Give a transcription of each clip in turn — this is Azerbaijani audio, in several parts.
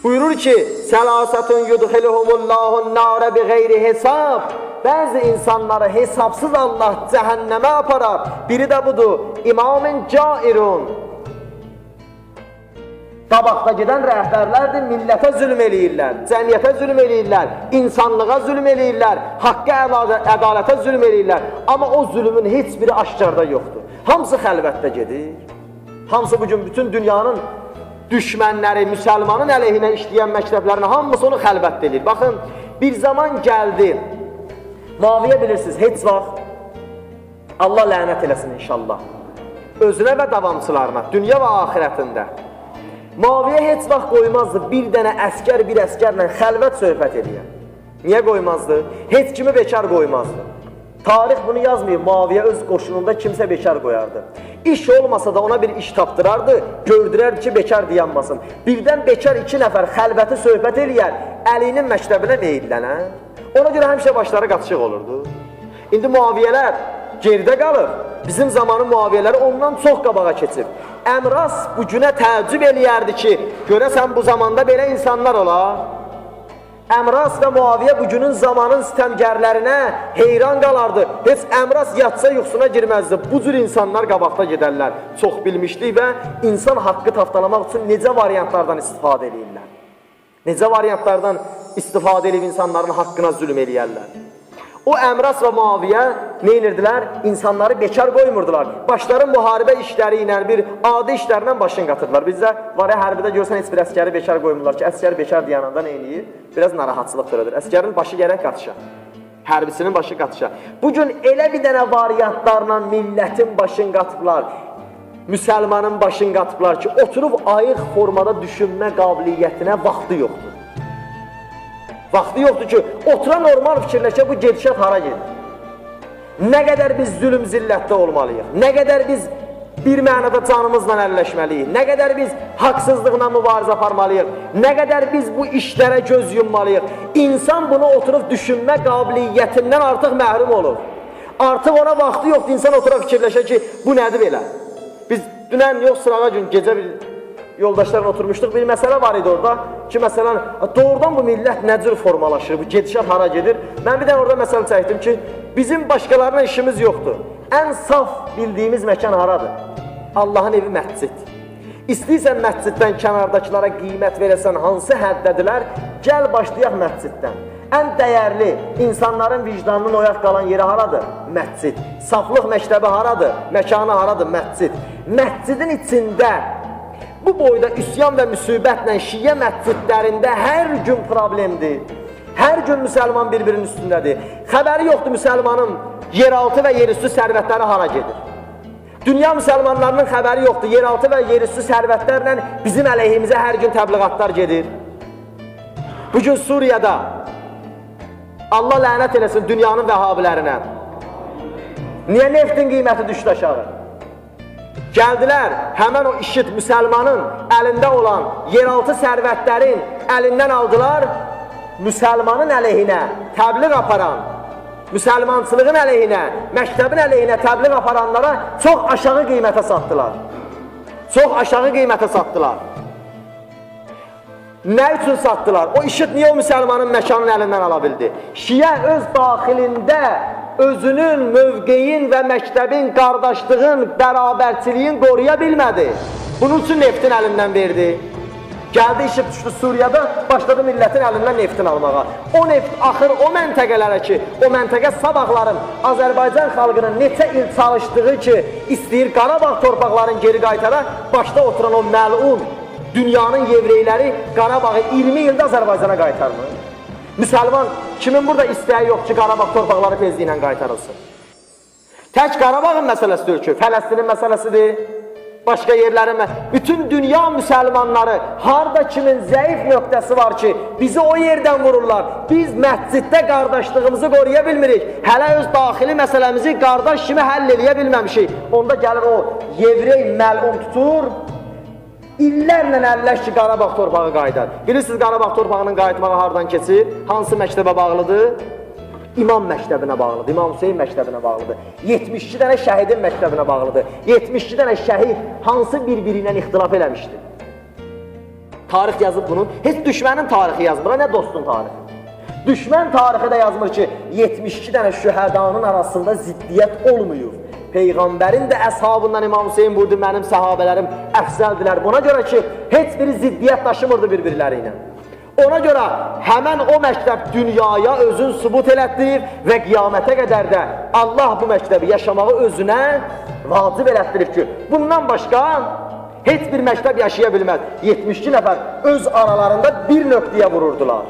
Buyurur ki, Səlasətun yudxiluhumullahun nara bi qeyri hesab. Bəzi insanları hesabsız Allah cəhənnəmə aparar. Biri də budur, İmamın cairun. Qabaqda gedən rəhbərlərdir, millətə zülm eləyirlər, cəmiyyətə zülm eləyirlər, insanlığa zülm eləyirlər, haqqa, ədalətə zülm eləyirlər. Amma o zülmün heç biri aşkarda yoxdur. Hamısı xəlvətdə gedir. Hamısı bugün bütün dünyanın düşmənləri, müsəlmanın əleyhinə işləyən məktəblərin hamısı onu xəlvətdə eləyir. Baxın, bir zaman gəldi, Muaviyə bilirsiniz, heç vaxt Allah lənət eləsin inşallah. Özünə və davamçılarına, dünya və axirətində. Muaviyə heç vaxt qoymazdı bir dənə əskər bir əskərlə xəlvət söhbət eləyə. Niyə qoymazdı? Heç kimi bekar qoymazdı. Tarix bunu yazmayıb, Muaviyə öz qoşununda kimsə bekar qoyardı. İş olmasa da ona bir iş tapdırardı, gördürərdi ki, bekar dayanmasın. Birdən bekar iki nəfər xəlvəti söhbət eləyər, Əlinin məktəbinə meyillənər. Ona görə həmişə başları qatışıq olurdu. İndi Muaviyələr geridə qalır. Bizim zamanın Muaviyələri ondan çox qabağa keçib. Əmras bu günə təəccüb eləyərdi ki, görəsən bu zamanda belə insanlar olar. Əmras və Muaviyə bu günün zamanın sitəmgərlərinə heyran qalardı. Heç Əmras yatsa yuxusuna girməzdi. Bu cür insanlar qabaqda gedərlər. Çox bilmişlik və insan haqqı tapdalamaq üçün necə variantlardan istifadə eləyirlər? Necə variantlardan istifadə edib insanların haqqına zülm eləyərlər? O Əmras və Muaviyə nə edirdilər? İnsanları bekar qoymurdular. Başları müharibə işləri ilə, bir adi işlərlə başını qatırdılar. Bizdə var ya, hərbidə görsən heç bir əskəri bekar qoymurlar ki, əskər bekar dayananda nə eləyir? Biraz narahatçılıq törədir. Əskərin başı gərək qatışa. Hərbisinin başı qatışa. Bugün elə bir dənə variantlarla millətin başını qatıblar, müsəlmanın başını qatıblar ki, oturub ayıq formada düşünmə qabiliyyətinə vaxtı yoxdur. Vaxtı yoxdur ki, otura normal fikirləşə bu gedişat hara gedir? Nə qədər biz zülüm zillətdə olmalıyıq? Nə qədər biz bir mənada canımızla əlləşməliyik? Nə qədər biz haqsızlıqla mübarizə aparmalıyıq? Nə qədər biz bu işlərə göz yummalıyıq? İnsan bunu oturub düşünmə qabiliyyətindən artıq məhrum olur. Artıq ona vaxtı yoxdur, insan otura fikirləşə ki, bu nədir belə? Biz dünən yox, sırağa gün gecə bir yoldaşlarla oturmuşduq, bir məsələ var idi orada ki, məsələn, doğrudan bu millət nə cür formalaşır, bu gedişat hara gedir? Mən bir dənə orada məsələ çəkdim ki, bizim başqalarına işimiz yoxdur. Ən saf bildiyimiz məkan haradır? Allahın evi məscid. İstəyirsən məsciddən kənardakılara qiymət verəsən, hansı həddədirlər? Gəl başlayaq məsciddən. Ən dəyərli, insanların vicdanının oyaq qalan yeri haradır? Məscid. Saflıq məktəbi haradır? Məkanı haradır? Məscid. Məscidin içində bu boyda üsyan və müsibətlə şiə məscidlərində hər gün problemdir. Hər gün müsəlman bir-birinin üstündədir. Xəbəri yoxdur müsəlmanın yeraltı və yerüstü sərvətləri hara gedir. Dünya müsəlmanlarının xəbəri yoxdur. Yeraltı və yerüstü sərvətlərlə bizim əleyhimizə hər gün təbliğatlar gedir. Bugün Suriyada Allah lənət eləsin dünyanın vəhabilərinə. Niyə neftin qiyməti düşdü aşağı? Gəldilər, həmən o IŞİD müsəlmanın əlində olan yeraltı sərvətlərin əlindən aldılar, müsəlmanın əleyhinə təbliğ aparan, müsəlmançılığın əleyhinə, məktəbin əleyhinə təbliğ aparanlara çox aşağı qiymətə satdılar. Çox aşağı qiymətə satdılar. Nə üçün satdılar? O IŞİD niyə o müsəlmanın məkanın əlindən ala bildi? Şiə öz daxilində özünün, mövqeyin və məktəbin, qardaşlığın, bərabərçiliyin qoruya bilmədi. Bunun üçün neftin əlindən verdi. Gəldi, işib düşdü Suriyada, başladı millətin əlindən neftin almağa. O neft axır o məntəqələrə ki, o məntəqə sabahların Azərbaycan xalqının neçə il çalışdığı ki, istəyir Qarabağ torpaqlarını geri qaytara, başda oturan o məlun dünyanın yevreyləri Qarabağı 20 ildə Azərbaycana qaytarmır. Müsəlman kimin burada istəyi yox ki, Qarabağ torpaqları tezliklə qaytarılsın? Tək Qarabağın məsələsi deyil ki, Fələstinin məsələsidir, başqa yerlərin, bütün dünya müsəlmanları harda kimin zəif nöqtəsi var ki, bizi o yerdən vururlar. Biz məsciddə qardaşlığımızı qoruya bilmirik. Hələ öz daxili məsələmizi qardaş kimi həll eləyə bilməmişik. Onda gəlir o yevrey məlun tutur, İllərlə əlləş ki, Qarabağ torpağı qayıdar. Bilirsiniz, Qarabağ torpağının qayıtmağı hardan keçir? Hansı məktəbə bağlıdır? İmam məktəbinə bağlıdır, İmam Hüseyin məktəbinə bağlıdır. 72 dənə şəhidin məktəbinə bağlıdır. 72 dənə şəhid hansı bir-biri ilə ixtilaf eləmişdi? Tarix yazıb bunu. Heç düşmənin tarixi yazmır, nə dostun tarixi. Düşmən tarixi də yazmır ki, 72 dənə şühədanın arasında ziddiyyət olmayıb. Peyğəmbərin də əshabından İmam Hüseyin buyurdu, mənim səhabələrim əfzəldilər. Buna görə ki, heç biri ziddiyyət daşımırdı bir-birləri ilə. Ona görə həmən o məktəb dünyaya özün sübut elətdirib və qiyamətə qədər də Allah bu məktəbi yaşamağı özünə vacib elətdirib ki, bundan başqa heç bir məktəb yaşaya bilməz. 72 nəfər öz aralarında bir nöqtəyə vururdular.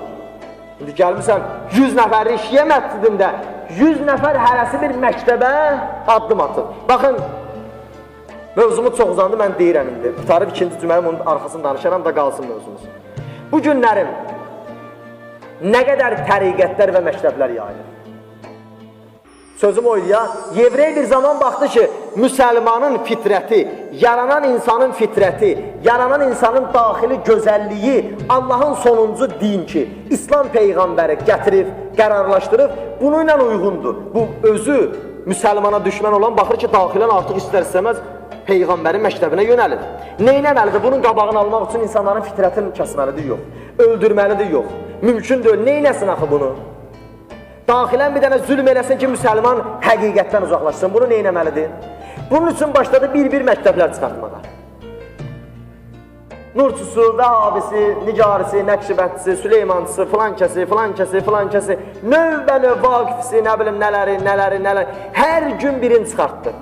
İndi gəlmirsən 100 nəfərlik Şiə məscidində 100 nəfər hərəsi bir məktəbə addım atır. Baxın, mövzumuz çox uzandı, mən deyirəm indi. Qutarıb ikinci cüməlim onun arxasını danışaram da qalsın mövzumuz. Bu günlərim nə qədər təriqətlər və məktəblər yayılır. Sözüm oydu ya, Yevrey bir zaman baxdı ki, müsəlmanın fitrəti, yaranan insanın fitrəti, yaranan insanın daxili gözəlliyi Allahın sonuncu din ki, İslam peyğəmbəri gətirib, qərarlaşdırıb, bununla uyğundur. Bu özü müsəlmana düşmən olan baxır ki, daxilən artıq istər-istəməz peyğəmbərin məktəbinə yönəlir. Nə etməlidir? Bunun qabağını almaq üçün insanların fitrətini kəsməlidir, yox. Öldürməlidir, yox. Mümkün deyil. Nə eləsin axı bunu? Daxilən bir dənə zülm eləsin ki, müsəlman həqiqətdən uzaqlaşsın. Bunu nə etməlidir? Bunun üçün başladı bir-bir məktəblər çıxartmağa. Nurçusu, Vəhabisi, Nigarisi, Nəqşibəndisi, Süleymançısı, filankəsi, filankəsi, filankəsi, növbə-növ Vaqifisi, nə bilim nələri, nələri, nələri. Hər gün birini çıxartdı.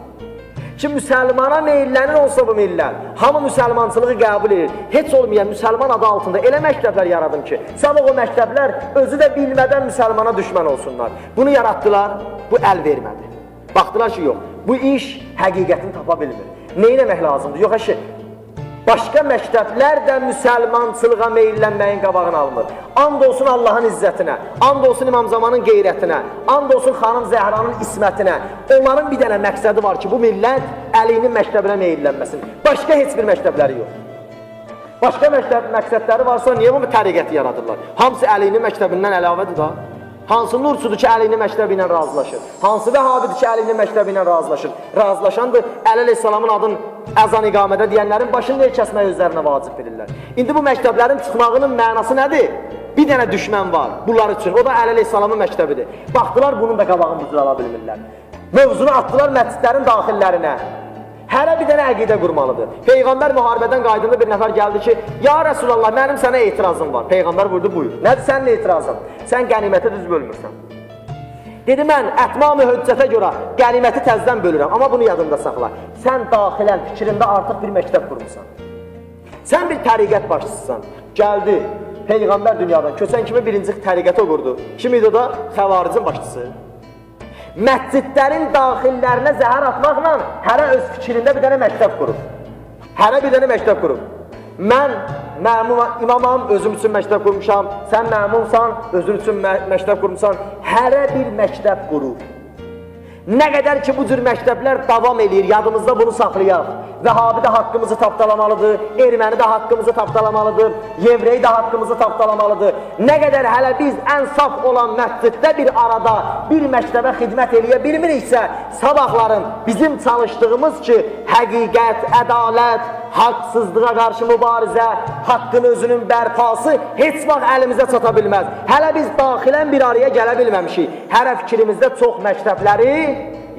Ki, müsəlmana meyillənir olsa bu millət, hamı müsəlmançılığı qəbul edir. Heç olmayan müsəlman adı altında elə məktəblər yaradım ki, sabah o məktəblər özü də bilmədən müsəlmana düşmən olsunlar. Bunu yaratdılar, bu əl vermədi. Baxdılar ki, yox, bu iş həqiqətini tapa bilmir. Nə etmək lazımdır? Yox, əşi, başqa məktəblər də müsəlmançılığa meyillənməyin qabağını almır. And olsun Allahın izzətinə, and olsun İmam Zamanın qeyrətinə, and olsun Xanım Zəhranın ismətinə. Onların bir dənə məqsədi var ki, bu millət Əlinin məktəbinə meyillənməsin. Başqa heç bir məktəbləri yox. Başqa məqsədləri varsa, niyə bu təriqəti yaradırlar? Hamısı Əlinin məktəbindən əlavədir da. Hansı nurçudur ki, Əlinin məktəbi ilə razılaşır? Hansı Vəhabidir ki, Əlinin məktəbi ilə razılaşır? Razılaşandır, Əli əleyhissalamın adını əzan iqamədə deyənlərin başını niyə kəsmək özlərinə vacib bilirlər? İndi bu məktəblərin çıxmağının mənası nədir? Bir dənə düşmən var bunlar üçün, o da Əli əleyhissalamın məktəbidir. Baxdılar, bunun da qabağını bu cür ala bilmirlər. Mövzunu atdılar məscidlərin daxillərinə. Hərə bir dənə əqidə qurmalıdır. Peyğəmbər müharibədən qayıdanda bir nəfər gəldi ki, ya Rəsulallah, mənim sənə etirazım var. Peyğəmbər buyurdu, buyur. Nədir sənin etirazın? Sən qəniməti düz bölmürsən. Dedi, mən ətmam-ı hüccətə görə qəniməti təzdən bölürəm, amma bunu yadında saxla. Sən daxilən fikrində artıq bir məktəb qurmursan. Sən bir təriqət başçısısan. Gəldi, Peyğəmbər dünyadan köçən kimi birinci təriqəti o qurdu. Kim idi o da? Xəvaricin başçısı. Məscidlərin daxillərinə zəhər atmaqla hərə öz fikrində bir dənə məktəb qurub. Hərə bir dənə məktəb qurub. Mən məmum, imamam, özüm üçün məktəb qurmuşam, sən məmumsan, özün üçün məktəb qurmuşsan. Hərə bir məktəb qurub. Nə qədər ki bu cür məktəblər davam eləyir, yadımızda bunu saxlayaq. Vəhabi də haqqımızı tapdalamalıdır, erməni də haqqımızı tapdalamalıdır, yevrey də haqqımızı tapdalamalıdır. Nə qədər hələ biz ən saf olan məsciddə bir arada bir məktəbə xidmət eləyə bilmiriksə, sabahların bizim çalışdığımız ki, həqiqət, ədalət, haqsızlığa qarşı mübarizə, haqqın özünün bərpası heç vaxt əlimizə çata bilməz. Hələ biz daxilən bir araya gələ bilməmişik. Hərə fikrimizdə çox məktəbləri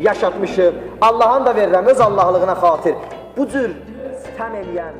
yaşatmışıq. Allahın da verirəm öz Allahlığına xatir. Bu cür sitəm eləyən,